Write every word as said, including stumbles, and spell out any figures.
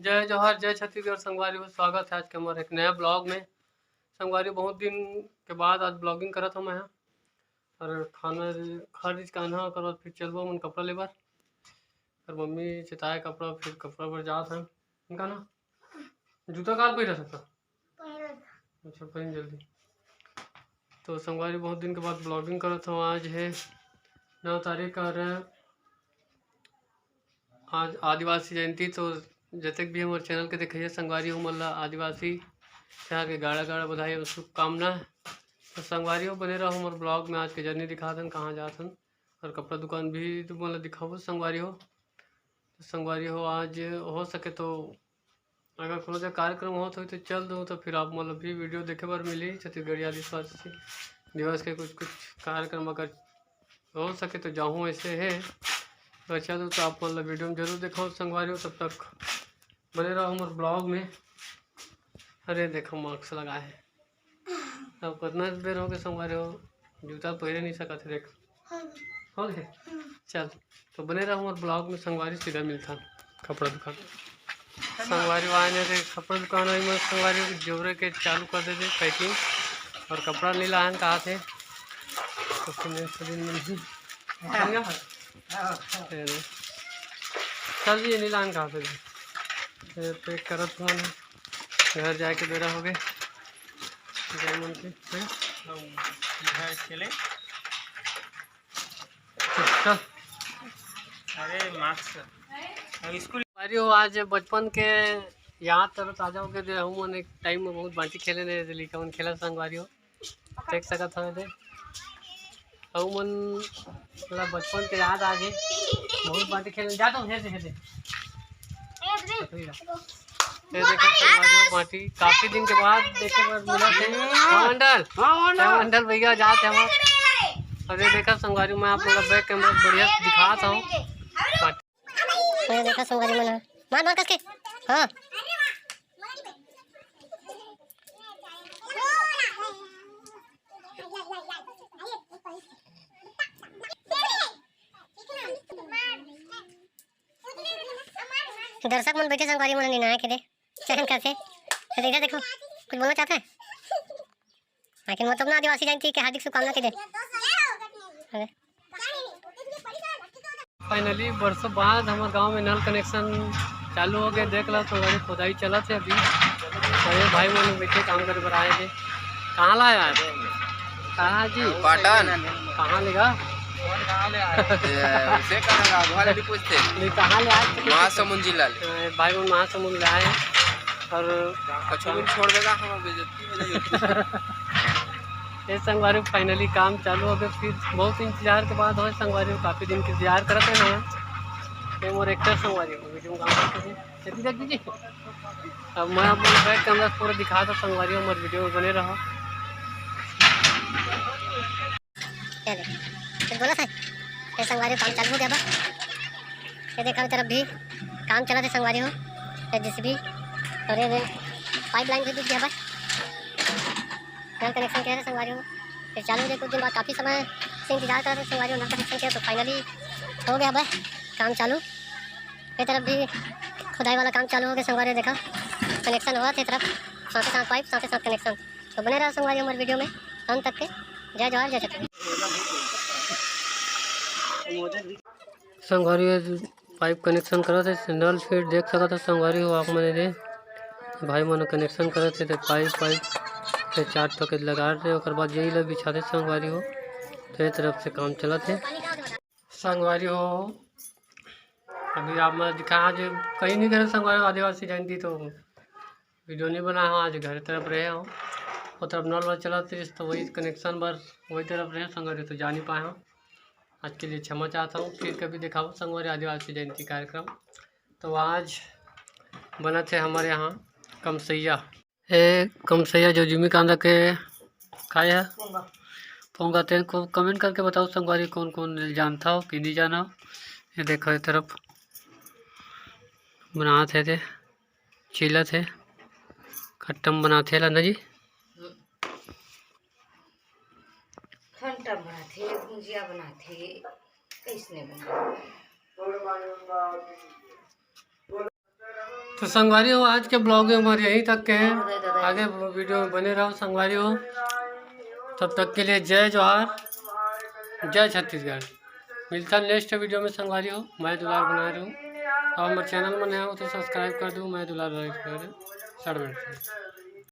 जय जोहार, जय छत्तीसगढ़ संगवारी हो, स्वागत है आज के हमारे एक नया ब्लॉग में। संगवारी, बहुत दिन के बाद आज ब्लॉगिंग करत हूँ मैं, और खाना खा लीच कान्हा, ओकर बाद फिर चलबो मन कपड़ा लेबर। और मम्मी चिताए कपड़ा, फिर कपड़ा बर जात हन। इनका ना जूता काल पहिरा सकता। अच्छा, पहन जल्दी। तो संगवारी, बहुत दिन के बाद ब्लॉगिंग करत हूँ। आज है नौ तारीख और आज आदिवासी जयंती। तो जतेक भी हमर चैनल के देखइया संगवारी हो, मन ला आदिवासी तिहार के गाड़ा गाड़ा बधाई और शुभकामना। तो संगवारी हो, बने रहो हमर ब्लॉग में। आज के जर्नी दिखात हन, कहाँ जात हन, और कपड़ा दुकान भी तुमन ला दिखाबो संगवारी हो। तो संगवारी हो, आज हो सके तो अगर कोनो जगह कार्यक्रम होत होही तो चल दूँ, तो फिर आप मन ला भी वीडियो देखे बर मिली। छत्तीसगढ़ी आदिवासी दिवस के कुछ कुछ कार्यक्रम अगर हो सके तो जाहूँ, ऐसे है। तो चल दूँ, तो आप मन ला वीडियो में जरूर देखाऊँ संगवारी हो। तब तक बने रहो हमर ब्लॉग में। अरे देखो, मास्क लगा है। अब कितना देर हो गया संगवारी हो, जूता पहिरे नहीं सकत है, देख। हो गए। चल, तो बने रहो हमर ब्लॉग में संगवारी, सीधा मिलता कपड़ा दुकान। संगवारी आए ने रे, कपड़ा दुकान आई में संगवारी हो, जोरे के चालू कर दे दे पैकिंग और कपड़ा नीला आन कहा थे। तो सुने सुदिन मिल ही। समझा? ये रे। चल जी, नीला आन कहा थे। ये पैक करत हुआ ना, घर जाए के बेरा हो गए। जय मन के, हैं? घर चले। चल। अरे मास्क। अब स्कूल संगवारी हो, आज बचपन के याद तरो ताजा हो गए। हम मन एक टाइम में बहुत बांटी खेले ने, लइका मन खेला संगवारी हो, देख सकत हवे दे। अउ मन ला बचपन के याद आ गए, बहुत बांटी खेले। जा तो हेर दे, हेर दे। ये देखो संगवारी हो, बांटी काफी दिन के बाद देखे बर मिला थे। हाँ, मंडल। हाँ, मंडल। हाँ, मंडल भैया जात हे हमर। और ये देखो संगवारी, मैं आप लोग का बैक कैमरा बढ़िया दिखात हूँ। ये देखो संगवारी मन ह। मार, मार कस के। हाँ। दर्शक मन बैठे संगवारी मन निनाए के दे। चैन करथे। तो इधर देखो, कुछ बोलना चाहता है? लेकिन वो तो अपना आदिवासी जयंती के हार्दिक शुभकामना के दे। अरे। फाइनली बरसों बाद हमर गांव में नल कनेक्शन चालू हो गए। देख लो, तो गाड़ी खोदाई चलत है अभी। और ये भाई मन बैठे काम करे बर आए थे। कहाँ ला यार? कहाँ जी? पाटन। कहाँ लेगा? ये उसे कहाँ ला? वहाँ ले पूछते। नहीं, कहाँ ले आए? महासमुंद जिला ले। ए, भाई मन महासमुंद ले आए हैं और कछू भी छोड़ देगा, हम बेइज्जती हो जाएगी। ये संगवारी, फाइनली काम चालू हो गया। फिर बहुत इंतजार के बाद हो संगवारी, काफी दिन के इंतजार करत है ना। ये मोर एक्टर संगवारी हो, वीडियो में काम करते हैं। जल्दी, जल्दी, जल्दी। अब मैं आप लोग बैक कैमरा पूरा दिखा दो संगवारी, हमारे वीडियो में बने रहो। ये देख, कुछ बोला था? ये संगवारी काम चालू हो गया बा। ये देखो, तरफ भी काम चला था संगवारी हो। ये जेसीबी और ये पाइपलाइन भी दिख गया बा। नल कनेक्शन किया था संगवारी हो, फिर चालू हो गया। कुछ दिन बाद काफ़ी समय से इंतजार कर रहे थे संगवारी हो, नल कनेक्शन किया तो फाइनली हो गया बा काम चालू। ये तरफ भी खुदाई वाला काम चालू हो गया संगवारी हो। देखा, कनेक्शन हुआ था ये तरफ, साथ ही साथ पाइप, साथ ही साथ कनेक्शन। तो बने रहो संगवारी हमर वीडियो में अंत तक के। जय जोहार, जय छत्तीसगढ़। संगवारी, ये पाइप कनेक्शन करत हे, नल फीट देख सकत हो संगवारी हो आप मन रे। भाई मन कनेक्शन करत हे, तो पाइप, पाइप के चार ठो के लगा रहे, ओकर बाद यही ला बिछाते संगवारी हो। तो ये तरफ से काम चलत हे संगवारी हो। अभी आप मन दिखा, आज कहीं नहीं करे संगवारी हो, आदिवासी जयंती तो वीडियो नहीं बना हो, आज घर तरफ रहे हो। वो तरफ नल वाल चलत रहिस, तो वही कनेक्शन बर वही तरफ रहे संगवारी, तो जा नहीं पाए हो। आज के लिए क्षमा चाहता हूँ, फिर कभी दिखाओ संगवारी आदिवासी जयंती कार्यक्रम। तो आज बनत हे हमर यहाँ कमसैया। ए, कमसैया जो जिमी कांदा के खाए है। पोंगा। पोंगा, तेन को कमेंट करके बताओ संगवारी, कौन कौन जानता हो कि नहीं जाना हो। ये देखो, ये तरफ बनात हे ते। चीलत हे, खट्टम बनाथे ला ना जी। खट्टम बनाथे, भुजिया बनाथे, कैसने बनाथे? तो संगवारी हो, आज के ब्लॉग में हमारे यहीं तक के हैं। आगे वीडियो में बने रहो संगवारी हो। तब तक के लिए जय जोहार, जय छत्तीसगढ़। मिलता नेक्स्ट वीडियो में संगवारी हो। मैं दुलार बनाए रहूँ। अब हमारे चैनल में नया हो तो सब्सक्राइब कर दो। मैं दुलार बनाए रहूँ।